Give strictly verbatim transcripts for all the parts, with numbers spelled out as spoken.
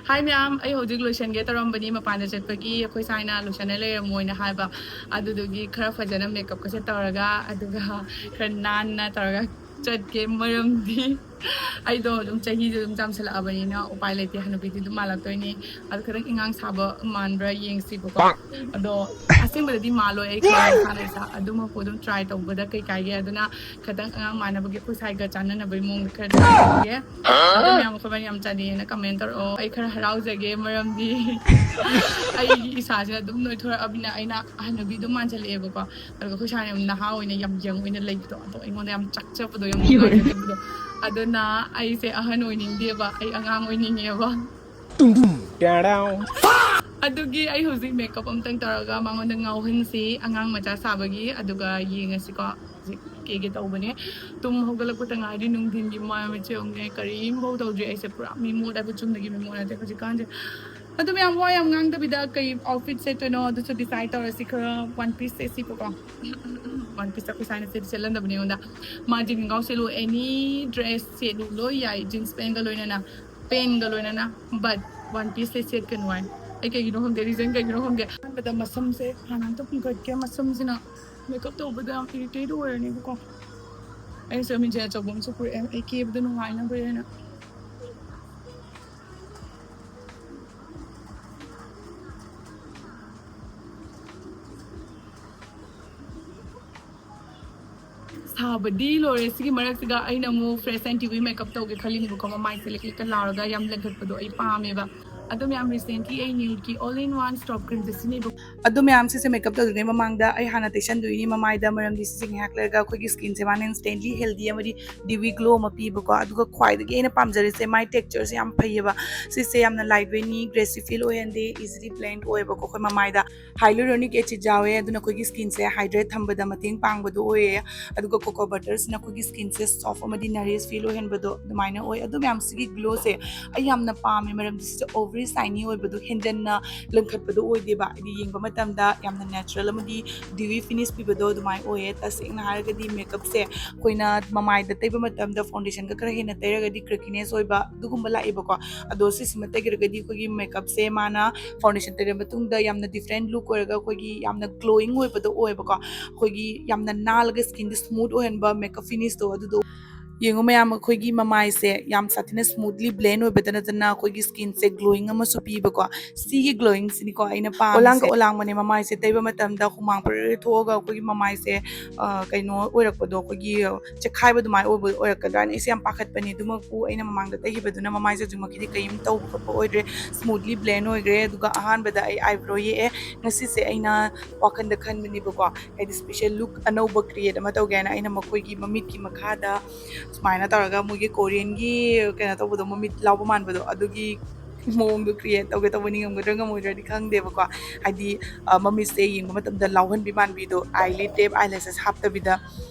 ꯍꯥꯏ ꯃꯌꯥꯝ, ꯑꯩ ꯍꯧꯖꯤꯛ ꯂꯣꯏꯁꯟꯒꯦ ꯇꯧꯔꯝꯕꯅꯤ, ꯃꯄꯥꯟꯗ ꯆꯠꯄꯒꯤ ꯑꯩꯈꯣꯏ ꯁꯥꯏꯅ ꯂꯣꯏꯁꯟꯅ ꯂꯩꯔꯝꯃꯣꯏꯅ ꯍꯥꯏꯕ, ꯑꯗꯨꯗꯨꯒꯤ ꯈꯔ ꯐꯖꯅ ꯃꯦꯀꯞꯀꯁꯦ ꯇꯧꯔꯒ, ꯑꯗꯨꯒ ꯈꯔ ꯅꯥꯟꯅ ꯇꯧꯔꯒ ꯆꯠꯀꯦ꯫ ꯃꯔꯝꯗꯤ ꯑꯩꯗꯣ ꯑꯗꯨꯝ ꯆꯍꯤꯁꯦ ꯑꯗꯨꯝ ꯌꯥꯝꯁꯜꯂꯛꯑꯕꯅꯤꯅ ꯎꯄꯥꯏ ꯂꯩꯇꯦ, ꯍꯅꯨꯕꯤꯗꯤ ꯑꯗꯨꯝ ꯃꯥꯜꯂꯛꯇꯣꯏꯅꯤ꯫ ꯑꯗꯨ ꯈꯤꯇꯪ ꯏꯉꯥꯡ ꯁꯥꯕ ꯃꯥꯟꯕ꯭ꯔꯥ ꯌꯦꯡꯁꯤꯕꯀꯣ꯫ ꯑꯗꯣ ꯑꯁꯦꯡꯕꯗꯗꯤ ꯃꯥꯜꯂꯣꯏ, ꯑꯩ ꯈꯔ ꯏꯁꯥꯅ ꯏꯁꯥ ꯑꯗꯨꯃꯛꯄꯨ ꯑꯗꯨꯝ ꯇ꯭ꯔꯥꯏ ꯇꯧꯕꯗ ꯀꯩ ꯀꯥꯏꯒꯦ꯫ ꯑꯗꯨꯅ ꯈꯤꯇꯪ ꯑꯉꯥꯡ ꯃꯥꯟꯅꯕꯒꯤ ꯑꯩꯈꯣꯏ ꯁꯥꯏꯒ ꯆꯥꯟꯅꯅꯕꯒꯤ ꯃꯑꯣꯡꯗ ꯈꯔ ꯇꯧꯒꯦ꯫ ꯑꯗꯨ ꯃꯌꯥꯝ ꯑꯩꯈꯣꯏ ꯌꯥꯝ ꯆꯥꯅꯤꯡꯉꯦꯅ ꯀꯃꯦꯟ ꯇꯧꯔꯛꯑꯣ꯫ ꯑꯩ ꯈꯔ ꯍꯔꯥꯎꯖꯒꯦ, ꯃꯔꯝꯗꯤ ꯑꯩꯒꯤ ꯏꯁꯥꯁꯤꯅ ꯑꯗꯨꯝ ꯅꯣꯏꯊꯣꯔꯛꯑꯕꯅꯤꯅ ꯑꯩꯅ ꯑꯍꯟ ꯅꯨꯄꯤ ꯑꯗꯨꯝ ꯃꯥꯟꯁꯤꯜꯂꯛꯑꯦꯕꯀꯣ꯫ ꯑꯗꯨꯒ ꯑꯩꯈꯣꯏ ꯁꯥꯏꯅ ꯌꯥꯝ ꯅꯍꯥ ꯑꯣꯏꯅ ꯌꯥꯝ ꯌꯪ ꯑꯣꯏꯅ ꯂꯩꯕꯗꯣ, ꯑꯗꯣ ꯑꯩꯉꯣꯟꯗ ꯌꯥꯝ ꯆꯥꯛꯆꯕꯗꯣ, ꯌꯥꯝ ꯅꯨꯡꯉꯥꯏꯖꯗꯕꯗꯣ꯫ ꯑꯗꯨꯅ ꯑꯩꯁꯦ ꯑꯍꯟ ꯑꯣꯏꯅꯤꯡꯗꯦꯕ, ꯑꯩ ꯑꯉꯥꯡ ꯑꯣꯏꯅꯤꯡꯉꯦꯕ꯫ ꯑꯗꯨꯒꯤ ꯑꯩ ꯍꯧꯖꯤꯛ ꯃꯦꯀꯞ ꯑꯝꯇꯪ ꯇꯧꯔꯒ ꯃꯉꯣꯟꯗ ꯉꯥꯎꯍꯟꯁꯤ, ꯑꯉꯥꯡ ꯃꯆꯥ ꯁꯥꯕꯒꯤ꯫ ꯑꯗꯨꯒ ꯌꯦꯡꯉꯁꯤꯀꯣ꯫ ꯍꯧꯖꯤꯛ ꯀꯦꯒꯦ ꯇꯧꯕꯅꯦ꯫ ꯇꯨꯝ ꯍꯧꯒꯠꯂꯛꯄꯗ ꯉꯥꯏꯔꯤ, ꯅꯨꯡꯊꯤꯟꯒꯤ ꯃꯥꯏ ꯃꯤꯠꯁꯦ ꯌꯦꯡꯉꯨꯅꯦ, ꯀꯔꯤꯝꯐꯥꯎ ꯇꯧꯗ꯭ꯔꯤ꯫ ꯑꯩꯁꯦ ꯄꯨꯔꯥ ꯃꯤ ꯃꯣꯠ ꯍꯥꯏꯕ ꯆꯨꯝꯅꯒꯤ ꯃꯤ ꯃꯣꯠ ꯅꯠꯇꯦ ꯍꯧꯖꯤꯛꯀꯥꯟꯁꯦ꯫ ꯑꯗꯨ ꯃꯌꯥꯝ ꯋꯥ ꯌꯥꯝ ꯉꯥꯡꯗꯕꯤꯗ ꯀꯩ ꯑꯥꯎꯠꯐꯤꯠ ꯁꯦꯠꯇꯣꯏꯅꯣ ꯑꯗꯨꯁꯨ ꯗꯤꯁꯥꯏꯗ ꯇꯧꯔꯁꯤ꯫ ꯈꯔ ꯋꯥꯟ ꯄꯤꯁ ꯁꯦꯠꯁꯤꯕꯀꯣ꯫ ꯋꯥꯟ ꯄꯤꯁ ꯑꯩꯈꯣꯏ ꯁꯥꯏꯅ ꯁꯦꯠ ꯁꯦꯠꯍꯟꯗꯕꯅꯦ ꯑꯩꯉꯣꯟꯗ꯫ ꯃꯥ ꯖꯤꯟ ꯈꯣꯡꯒ꯭ꯔꯥꯎ ꯁꯦꯠꯂꯨ, ꯑꯦꯅꯤ ꯗ꯭ꯔꯦꯁ ꯁꯦꯠꯂꯨ ꯂꯣꯏ ꯌꯥꯏ, ꯖꯤꯟꯁ ꯄꯦꯟꯒ ꯂꯣꯏꯅꯅ, ꯄꯦꯟꯒ ꯂꯣꯏꯅꯅ꯫ ꯕꯠ ꯋꯥꯟ ꯄꯤꯁꯁꯦ ꯁꯦꯠꯀꯅꯨ ꯍꯥꯏ꯫ ꯑꯩ ꯀꯩꯒꯤꯅꯣ ꯈꯪꯗꯦ, ꯔꯤꯖꯟ ꯀꯩꯒꯤꯅꯣ ꯈꯪꯗꯦ꯫ ꯑꯍꯥꯟꯕꯗ ꯃꯁꯝꯁꯦ ꯍꯥꯟꯅ ꯑꯝꯇ ꯄꯨꯟꯈꯠꯀꯦ꯫ ꯃꯁꯝꯁꯤꯅ ꯃꯦꯀꯞ ꯇꯧꯕꯗ ꯌꯥꯝ ꯏꯔꯤꯇꯦꯠ ꯑꯣꯏꯔꯅꯦꯕꯀꯣ꯫ ꯑꯩꯅ ꯁꯝ ꯏꯟꯖꯤꯟ ꯑꯆꯧꯕ ꯑꯃꯁꯨ ꯄꯨꯔꯛꯑꯦ, ꯑꯩ ꯀꯦꯕꯗ ꯅꯨꯡꯉꯥꯏꯅꯕ ꯍꯥꯏꯅ꯫ ꯁꯥꯕꯗꯤ ꯂꯣꯏꯔꯦ꯫ ꯁꯤꯒꯤ ꯃꯔꯛꯁꯤꯗ ꯑꯩꯅ ꯑꯃꯨꯛ Fresh and Beauty ꯃꯦꯀꯞ ꯇꯧꯒꯦ ꯈꯜꯂꯤꯅꯦꯕꯀꯣ꯫ ꯃꯃꯥꯏꯁꯦ ꯂꯤꯛ ꯂꯤꯛꯀ ꯂꯥꯎꯔꯒ ꯌꯥꯝ ꯂꯦꯡꯈꯠꯄꯗꯣ ꯑꯩ ꯄꯥꯝꯃꯦꯕ꯫ ꯑꯗꯣ ꯃꯌꯥꯝ, recently ꯑꯩ nude ꯀꯤ all in one stop cream ꯁꯦ ꯁꯤꯖꯤꯟꯅꯩꯕ꯫ ꯑꯗꯣ ꯃꯌꯥꯝ, ꯁꯤꯁꯦ ꯃꯦꯀꯞ ꯇꯧꯗ꯭ꯔꯤꯉꯩ ꯃꯃꯥꯡꯗ ꯑꯩ ꯍꯥꯟꯅ ꯇꯩꯁꯟꯗꯣꯏꯅꯤ ꯃꯃꯥꯏꯗ, ꯃꯔꯝꯗꯤ ꯁꯤꯁꯦ ꯉꯥꯏꯍꯥꯛ ꯂꯩꯔꯒ ꯑꯩꯈꯣꯏꯒꯤ skin ꯁꯦ ꯃꯥꯅ instantly healthy ꯑꯃꯗꯤ dewy glow ꯑꯃ ꯄꯤꯕꯀꯣ꯫ ꯑꯗꯨꯒ ꯈ꯭ꯋꯥꯏꯗꯒꯤ ꯑꯩꯅ ꯄꯥꯝꯖꯔꯤꯁꯦ, ꯃꯥꯏ texture ꯁꯦ ꯌꯥꯝ ꯐꯩꯌꯦꯕ꯫ ꯁꯤꯁꯦ ꯌꯥꯝꯅ light weight ꯅꯤ, greasy feel ꯑꯣꯏꯍꯟꯗꯦ, easily blend ꯑꯣꯏꯌꯦꯕꯀꯣ ꯑꯩꯈꯣꯏ ꯃꯃꯥꯏꯗ꯫ Hyaluronic acid ꯌꯥꯎꯋꯦ, ꯑꯗꯨꯅ ꯑꯩꯈꯣꯏꯒꯤ skin ꯁꯦ hydrate ꯊꯝꯕꯗ ꯃꯇꯦꯡ ꯄꯥꯡꯕꯗꯣ ꯑꯣꯏꯌꯦ꯫ ꯑꯗꯨꯒ cocoa butter ꯁꯤꯅ ꯑꯩꯈꯣꯏꯒꯤ skin ꯁꯦ soft ꯑꯃꯗꯤ nourish feel ꯑꯣꯏꯍꯟꯕꯗꯣ ꯑꯗꯨꯃꯥꯏꯅ ꯑꯣꯏ꯫ ꯑꯗꯨ ꯃꯌꯥꯝꯁꯤꯒꯤ glow ꯁꯦ ꯑꯩ ꯌꯥꯝꯅ ꯄꯥꯝꯃꯦ, ꯃꯔꯝꯗꯤ ꯁꯤꯁꯦ overly shiny ꯑꯣꯏꯕꯗꯣ, ꯍꯦꯟꯖꯟꯅ ꯂꯪꯈꯠꯄꯗꯣ ꯑꯣꯏꯗꯦꯕ꯫ ꯍꯥꯏꯗꯤ ꯌꯦꯡꯕ ꯃꯇꯝꯗ ꯌꯥꯝꯅ natural ꯑꯃꯗꯤ dewy finish ꯄꯤꯕꯗꯣ ꯑꯗꯨꯃꯥꯏꯅ ꯑꯣꯏꯌꯦ꯫ ꯇꯁꯦꯡꯅ ꯍꯥꯏꯔꯒꯗꯤ ꯃꯦꯀꯞꯁꯦ ꯑꯩꯈꯣꯏꯅ ꯃꯃꯥꯏꯗ ꯇꯩꯕ ꯃꯇꯝꯗ foundation ꯒ ꯈꯔ ꯍꯦꯟꯅ ꯇꯩꯔꯒꯗꯤ crackiness ꯑꯣꯏꯕ ꯑꯗꯨꯒꯨꯝꯕ ꯂꯥꯛꯑꯦꯕꯀꯣ꯫ ꯑꯗꯣ ꯁꯤꯁꯤꯃ ꯇꯩꯈ꯭ꯔꯒꯗꯤ ꯑꯩꯈꯣꯏꯒꯤ ꯃꯦꯀꯞꯁꯦ ꯃꯥꯅ foundation ꯇꯩꯔ ꯃꯇꯨꯡꯗ ꯌꯥꯝꯅ different look ꯑꯣꯏꯔꯒ ꯑꯩꯈꯣꯏꯒꯤ ꯌꯥꯝꯅ glowing ꯑꯣꯏꯕꯗꯣ ꯑꯣꯏꯌꯦꯕꯀꯣ꯫ ꯑꯩꯈꯣꯏꯒꯤ ꯌꯥꯝꯅ ꯅꯥꯜꯂꯒ skin ꯗ smooth ꯑꯣꯏꯍꯟꯕ ꯃꯦꯀꯞ finish ꯇꯣ ꯑꯗꯨꯗꯣ꯫ ꯌꯦꯡꯉꯨ ꯃꯌꯥꯝ, ꯑꯩꯈꯣꯏꯒꯤ ꯃꯃꯥꯏꯁꯦ ꯌꯥꯝ ꯁꯥꯊꯤꯅ smoothly blend ꯑꯣꯏꯕꯗ ꯅꯠꯇꯅ ꯑꯩꯈꯣꯏꯒꯤ skin ꯁꯦ glowing ꯑꯃꯁꯨ ꯄꯤꯕꯀꯣ꯫ ꯁꯤꯒꯤ glowing ꯁꯤꯅꯤꯀꯣ ꯑꯩꯅ ꯄꯥꯝꯃꯤꯁꯦ꯫ ꯑꯣꯂꯥꯡꯒ ꯑꯣꯂꯥꯡꯕꯅꯦ, ꯃꯃꯥꯏꯁꯦ ꯇꯩꯕ ꯃꯇꯝꯗ ꯍꯨꯃꯥꯡ ꯄꯔꯤ ꯊꯣꯛꯑꯒ ꯑꯩꯈꯣꯏꯒꯤ ꯃꯃꯥꯏꯁꯦ, ꯑ, ꯀꯩꯅꯣ ꯑꯣꯏꯔꯛꯄꯗꯣ, ꯑꯩꯈꯣꯏꯒꯤ ꯆꯦꯛꯈꯥꯏꯕ ꯑꯗꯨꯃꯥꯏꯅ ꯑꯣꯏꯕ ꯑꯣꯏꯔꯛꯀꯗ꯭ꯔꯥꯅ ꯑꯩꯁꯦ ꯌꯥꯝ ꯄꯥꯈꯠꯄꯅꯦ꯫ ꯑꯗꯨꯃꯛꯄꯨ ꯑꯩꯅ ꯃꯃꯥꯡꯗ ꯇꯩꯈꯤꯕꯗꯨꯅ ꯃꯃꯥꯏꯁꯦ ꯍꯧꯖꯤꯛꯃꯛꯀꯤꯗꯤ ꯀꯔꯤꯝ ꯇꯧꯕ ꯈꯣꯠꯄ ꯑꯣꯏꯗ꯭ꯔꯦ, smoothly blend ꯑꯣꯏꯈ꯭ꯔꯦ꯫ ꯑꯗꯨꯒ ꯑꯍꯥꯟꯕꯗ ꯑꯩ eyebrow ꯌꯦꯛꯑꯦ꯫ ꯉꯁꯤꯁꯦ ꯑꯩꯅ ꯋꯥꯈꯟꯗ ꯈꯟꯕꯅꯦꯕꯀꯣ, ꯍꯥꯏꯗꯤ special look ꯑꯅꯧꯕ create ꯑꯃ ꯇꯧꯒꯦ ꯍꯥꯏꯅ꯫ ꯑꯩꯅ ꯃꯈꯣꯏꯒꯤ ꯃꯃꯤꯠꯀꯤ ꯃꯈꯥꯗ ꯁꯨꯃꯥꯏꯅ ꯇꯧꯔꯒ ꯃꯣꯏꯒꯤ Korean ꯒꯤ ꯀꯩꯅꯣ ꯇꯧꯕꯗꯣ, ꯃꯃꯤꯠ ꯂꯥꯎꯕ ꯃꯥꯟꯕꯗꯣ, ꯑꯗꯨꯒꯤ ꯃꯑꯣꯡꯗꯣ create ꯇꯧꯒꯦ ꯇꯧꯕꯅꯤ꯫ ꯉꯝꯒꯗ꯭ꯔꯥ ꯉꯝꯃꯣꯏꯗ꯭ꯔꯗꯤ ꯈꯪꯗꯦꯕꯀꯣ, ꯍꯥꯏꯗꯤ, ꯑ, ꯃꯃꯤꯠꯁꯦ ꯌꯦꯡꯕ ꯃꯇꯝꯗ ꯂꯥꯎꯍꯟꯕꯤ ꯃꯥꯟꯕꯤꯗꯣ, eyelid tape, eyelashes ꯍꯥꯞꯇꯕꯤꯗ꯫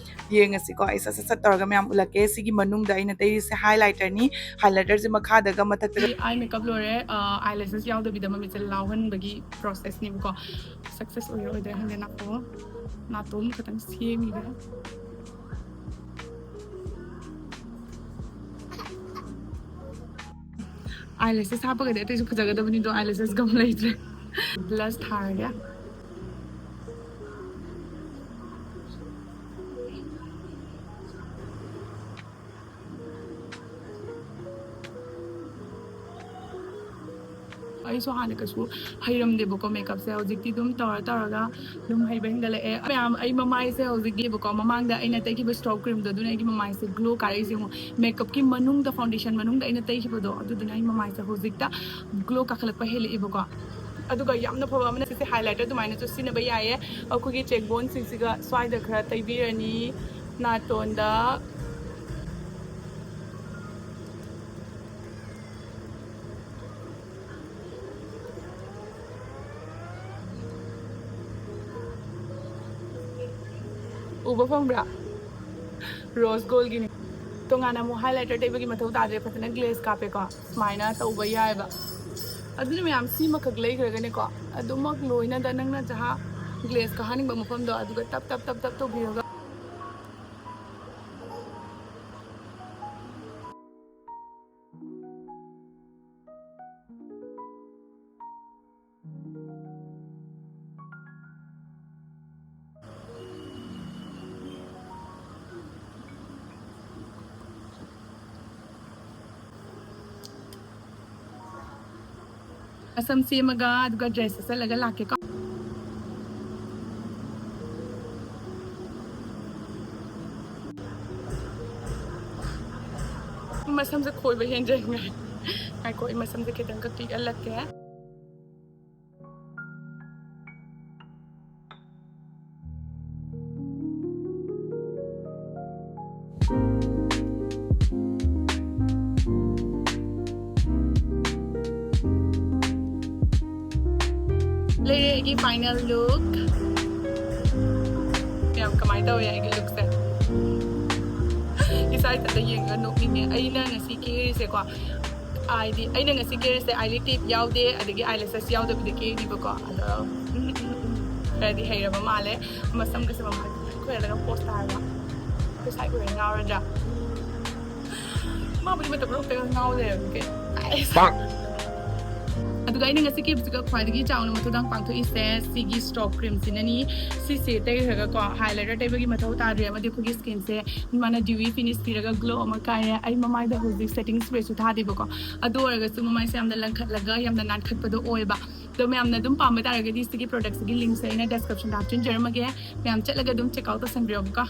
ꯌꯦꯡꯉꯁꯤꯀꯣ, ꯑꯩ ꯁꯠ ꯁꯠ ꯁꯠ ꯇꯧꯔꯒ ꯃꯌꯥꯝ ꯎꯠꯂꯛꯀꯦ꯫ ꯁꯤꯒꯤ ꯃꯅꯨꯡꯗ ꯑꯩꯅ ꯇꯩꯔꯤꯁꯦ highlighter ꯅꯤ꯫ Highlighter ꯁꯦ ꯃꯈꯥꯗꯒ ꯃꯊꯛꯇ ꯑꯩ eye makeup ꯂꯣꯏꯔꯦ꯫ ꯑ, eyelashes ꯌꯥꯎꯗꯕꯤꯗ ꯃꯃꯤꯠꯁꯦ ꯂꯥꯎꯍꯟꯕꯒꯤ process ꯅꯦꯕꯀꯣ꯫ Success ꯑꯣꯏꯔ ꯑꯣꯏꯗ꯭ꯔꯦ ꯈꯪꯗꯦ꯫ ꯅꯥꯀꯣ, ꯅꯥꯇꯣꯟ ꯈꯛꯇꯪ ꯁꯦꯝꯃꯤꯕ꯫ Eyelashes ꯍꯥꯞꯄꯒꯗꯤ ꯑꯇꯩꯁꯨ ꯐꯖꯒꯗꯕꯅꯤꯗꯣ, eyelashes ꯒꯝ ꯂꯩꯇ꯭ꯔꯦ꯫ Blush ꯊꯥꯔꯒꯦ꯫ ꯑꯩꯁꯨ ꯍꯥꯟꯅ ꯀꯩꯁꯨ ꯍꯩꯔꯝꯗꯦꯕꯀꯣ ꯃꯦꯀꯞꯁꯦ꯫ ꯍꯧꯖꯤꯛꯇꯤ ꯑꯗꯨꯝ ꯇꯧꯔ ꯇꯧꯔꯒ ꯑꯗꯨꯝ ꯍꯩꯕ ꯍꯦꯟꯒꯠꯂꯛꯑꯦ꯫ ꯃꯌꯥꯝ, ꯑꯩ ꯃꯃꯥꯏꯁꯦ ꯍꯧꯖꯤꯛ ꯌꯦꯡꯕꯀꯣ, ꯃꯃꯥꯡꯗ ꯑꯩꯅ ꯇꯩꯈꯤꯕ ꯁ꯭ꯇ꯭ꯔꯣꯞ ꯀ꯭ꯔꯤꯝꯗꯣ, ꯑꯗꯨꯅ ꯑꯩꯒꯤ ꯃꯃꯥꯏꯁꯦ ꯒ꯭ꯂꯣ ꯀꯥꯔꯛꯏꯁꯦ ꯌꯦꯡꯉꯣ꯫ ꯃꯦꯀꯞꯀꯤ ꯃꯅꯨꯡꯗ, ꯐꯥꯎꯟꯗꯦꯁꯟ ꯃꯅꯨꯡꯗ ꯑꯩꯅ ꯇꯩꯈꯤꯕꯗꯣ, ꯑꯗꯨꯗꯨꯅ ꯑꯩ ꯃꯃꯥꯏꯁꯦ ꯍꯧꯖꯤꯛꯇ ꯒ꯭ꯂꯣ ꯀꯥꯈꯠꯂꯛꯄ ꯍꯦꯜꯂꯛꯑꯦꯕꯀꯣ꯫ ꯑꯗꯨꯒ ꯌꯥꯝꯅ ꯐꯕ ꯑꯃꯅ, ꯁꯤꯁꯦ ꯍꯥꯏꯂꯥꯏꯇꯔ ꯑꯗꯨꯃꯥꯏꯅꯁꯨ ꯁꯤꯖꯤꯟꯅꯕ ꯌꯥꯏꯌꯦ꯫ ꯑꯩꯈꯣꯏꯒꯤ ꯆꯦꯛ ꯕꯣꯟꯁꯤꯡꯁꯤꯒ ꯁ꯭ꯋꯥꯏꯗ ꯈꯔ ꯇꯩꯕꯤꯔꯅꯤ, ꯅꯥꯇꯣꯟꯗ꯫ ꯎꯕ ꯐꯪꯕ꯭ꯔꯥ? ꯔꯣꯁ ꯒꯣꯜꯒꯤꯅꯤ꯫ ꯇꯣꯉꯥꯟꯅ ꯑꯃꯨꯛ ꯍꯥꯏꯂꯥꯏꯇꯔ ꯇꯩꯕꯒꯤ ꯃꯊꯧ ꯇꯥꯗ꯭ꯔꯦ, ꯐꯖꯅ ꯒ꯭ꯂꯦꯖ ꯀꯥꯞꯄꯦꯀꯣ, ꯁꯨꯃꯥꯏꯅ ꯇꯧꯕ ꯌꯥꯏꯑꯕ꯫ ꯑꯗꯨꯅ ꯃꯌꯥꯝ, ꯁꯤꯃꯈꯛ ꯂꯩꯈ꯭ꯔꯒꯅꯦꯀꯣ, ꯑꯗꯨꯃꯛ ꯂꯣꯏꯅꯗ ꯅꯪꯅ ꯖꯍꯥ ꯒ꯭ꯂꯦꯖ ꯀꯥꯍꯟꯅꯤꯡꯕ ꯃꯐꯝꯗꯣ ꯑꯗꯨꯒ ꯇꯞ ꯇꯞ ꯇꯞ ꯇꯞ ꯇꯧꯕꯤꯔꯒ꯫ ꯃꯁꯝ ꯁꯦꯝꯃꯒ ꯑꯗꯨꯒ ꯗ꯭ꯔꯦꯁ ꯁꯦꯠꯆꯜꯂꯒ ꯂꯥꯛꯀꯦꯀꯣ꯫ ꯃꯁꯝꯁꯦ ꯈꯣꯏꯕ ꯍꯦꯟꯖꯟꯈ꯭ꯔꯦ꯫ ꯉꯥꯏꯈꯣ, ꯑꯩ ꯃꯁꯝꯁꯦ ꯈꯤꯇꯪ ꯀꯛꯄꯤꯍꯜꯂꯛꯀꯦ꯫ ꯂꯩꯔꯦ ꯑꯩꯒꯤ ꯐꯥꯏꯅꯦꯜ ꯂꯨꯛ꯫ ꯌꯥꯝ ꯀꯃꯥꯏꯅ ꯇꯧꯋꯦ ꯑꯩꯒꯤ ꯂꯨꯛꯁꯦ? ꯏꯁꯥ ꯏꯊꯟꯇ ꯌꯦꯡꯉꯒ ꯅꯣꯛꯅꯤꯡꯉꯦ꯫ ꯑꯩꯅ ꯉꯁꯤ ꯀꯦꯔꯤꯁꯦꯀꯣ, ꯍꯥꯏꯗꯤ ꯑꯩꯅ ꯉꯁꯤ ꯀꯦꯔꯤꯁꯦ ꯑꯥꯏꯂꯤꯠ ꯇꯤꯞ ꯌꯥꯎꯗꯦ, ꯑꯗꯒꯤ ꯑꯥꯏ ꯂꯦꯁꯦꯁ ꯌꯥꯎꯗꯕꯤꯗ ꯀꯦꯔꯤꯕꯀꯣ꯫ ꯑꯗꯣ ꯎꯝ, ꯎꯝ, ꯎꯝ, ꯈꯔꯗꯤ ꯍꯩꯔꯕ ꯃꯥꯜꯂꯦ꯫ ꯃꯁꯝꯒꯁꯦ ꯃꯃꯥꯏ ꯈꯣꯏꯍꯜꯂꯒ ꯄꯣꯁ ꯇꯥꯔꯕ꯫ ꯑꯩꯈꯣꯏ ꯁꯥꯏ ꯎꯔ ꯉꯥꯎꯔꯗ꯭ꯔꯥ? ꯃꯥꯕꯨꯗꯤ ꯃꯇꯝ ꯂꯣꯏ ꯉꯥꯎ ꯂꯩꯔꯝꯃꯤ ꯀꯩꯅꯣ꯫ ꯑꯩꯁ꯫ ꯑꯗꯨꯒ ꯑꯩꯅ ꯉꯁꯤ ꯀꯦꯞꯁꯤꯒ ꯈ꯭ꯋꯥꯏꯗꯒꯤ ꯆꯥꯎꯅ ꯃꯊꯧꯗꯥꯡ ꯄꯥꯡꯊꯣꯛꯏꯁꯦ ꯁꯤꯒꯤ ꯁ꯭ꯇꯣꯞ ꯀ꯭ꯔꯤꯝꯁꯤꯅꯅꯤ꯫ ꯁꯤꯁꯦ ꯇꯩꯈ꯭ꯔꯒꯀꯣ, ꯍꯥꯏꯂꯥꯏꯇꯔ ꯇꯩꯕꯒꯤ ꯃꯊꯧ ꯇꯥꯗ꯭ꯔꯦ, ꯑꯃꯗꯤ ꯑꯩꯈꯣꯏꯒꯤ ꯁ꯭ꯀꯤꯟꯁꯦ ꯃꯥꯅ ꯗ꯭ꯌꯨꯋꯤ ꯐꯤꯅꯤꯁ ꯄꯤꯔꯒ ꯒ꯭ꯂꯣ ꯑꯃ ꯀꯥꯏꯔꯦ꯫ ꯑꯩ ꯃꯃꯥꯏꯗ ꯍꯧꯖꯤꯛ ꯁꯦꯇꯤꯡ ꯁ꯭ꯄ꯭ꯔꯦꯁꯨ ꯊꯥꯗꯦꯕꯀꯣ, ꯑꯗꯨ ꯑꯣꯏꯔꯒꯁꯨ ꯃꯃꯥꯏꯁꯦ ꯌꯥꯝꯅ ꯂꯪꯈꯠꯂꯒ ꯌꯥꯝꯅ ꯅꯥꯟꯈꯠꯄꯗꯣ ꯑꯣꯏꯌꯦꯕ꯫ ꯑꯗꯣ ꯃꯌꯥꯝꯅ ꯑꯗꯨꯝ ꯄꯥꯝꯕ ꯇꯥꯔꯒꯗꯤ ꯁꯤꯒꯤ ꯄ꯭ꯔꯣꯗꯛꯁꯤꯒꯤ ꯂꯤꯡꯛꯁꯦ ꯑꯩꯅ ꯗꯦꯁꯀ꯭ꯔꯤꯞꯁꯟꯗ ꯍꯥꯞꯆꯤꯟꯖꯔꯝꯃꯒꯦ, ꯃꯌꯥꯝ ꯆꯠꯂꯒ ꯑꯗꯨꯝ ꯆꯦꯛ ꯑꯥꯎꯠ ꯇꯧꯁꯟꯕꯤꯔꯣꯀꯣ꯫